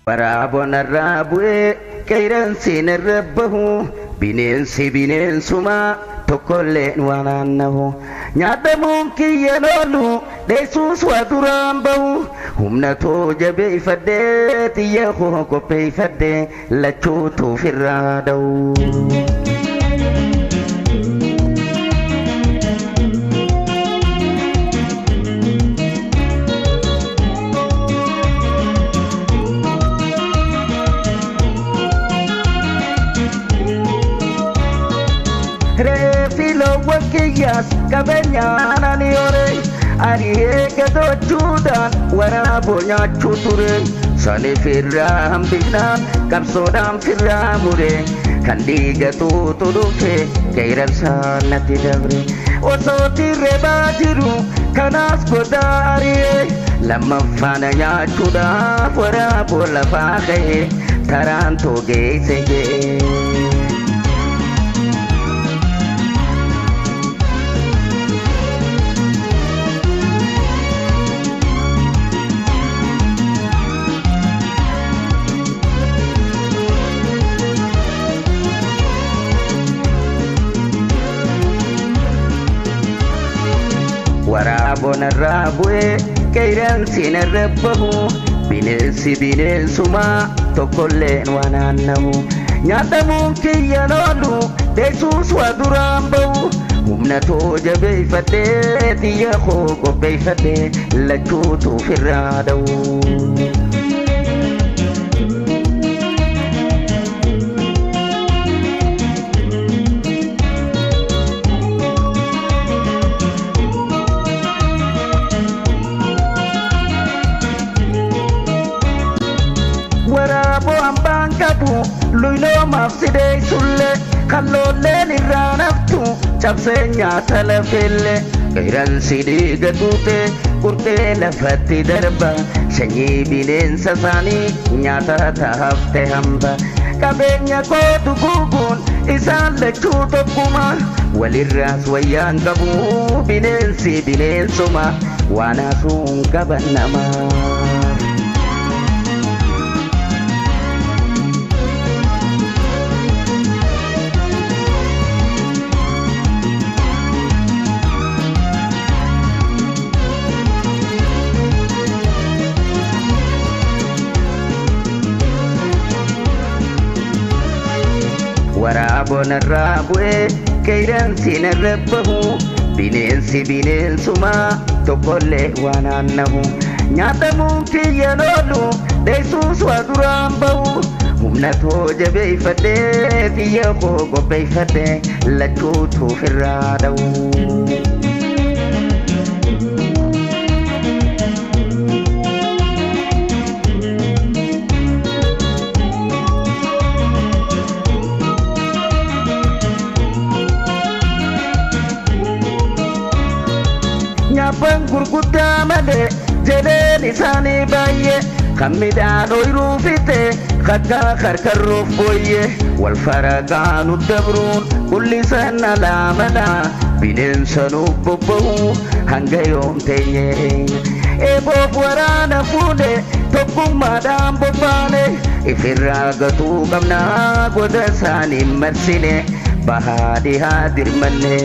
Waraaboon irraa bu'ee qeerransi narra bahu, bineensi bineensumaa tokkolleen waan naannahu. Nyaatamuun kiyya loolu dheessuus waa duraan bahu, humna too jabeeffadhee xiyya koo qopheeffadhee lachuutu ofirraa dha'u. Reefi loowwan kiyyaas qabeenyaan ani hore, ani eeggachuudhaan waraaboo nyaachuu ture. Sani firraa hambifnaan qabsoodhaan firraa mure, kan dhiigatuutu dhufe qeerransaan natti dabre. Osoo tirrebaa jiru kanaas godaa ari'e, lammaffaana nyaachuudhaaf waraaboo lafaa ka'e taraan toogeesse jee. Waraaboon irraa bu'ee qeerransi narra bahu, bineensi bineensumaa tokkolleen waan naannahu. Nyaatamuun kiyya loolu dheessuus waa duraan bahu, humna too jabeeffadhee xiyya koo qopheeffadhee lachuutu ofirraa dha'u. Waraaboo hambaan qabu luynoomaaf sideessullee, kalloolleen irraa naftu cabsee nyaata lafeellee. Qeerransi dhiiga tuute qurxee lafatti darba, sanyii bineensa isaanii nyaata taafte hamba. Qabeenya kootu guuguun isaan lachuu tokkuma, walirraas wayyaan qabu bineensi bineensuma waan haasuun qaban namaa. Waraaboon irraa bu'ee qeerransi narra bahu, bineensi bineensumaa tokkollee waan naannahu. Nyaatamuun kiyya loolu dheessuus waa duraan bahu, humna too jabeeffadhee xiyya koo qopheeffadhee lachuutu ofirraa dha'u. Nyaappan gurguddaa malee jedheen isaanii baay'ee, kan midhaan ooyiruu fixe kakkaa karkarruuf booyyee. Wal faraqaa nu dabruun qullisan alaa mala, bineensa nuuf bobba'u hanga yoom teenye. Eeboof waraana fuune tokkummaadhaan bobbaane, ifirraa gatuu qabnaa goda isaanii marsine bahaa dhihaa dirmanne.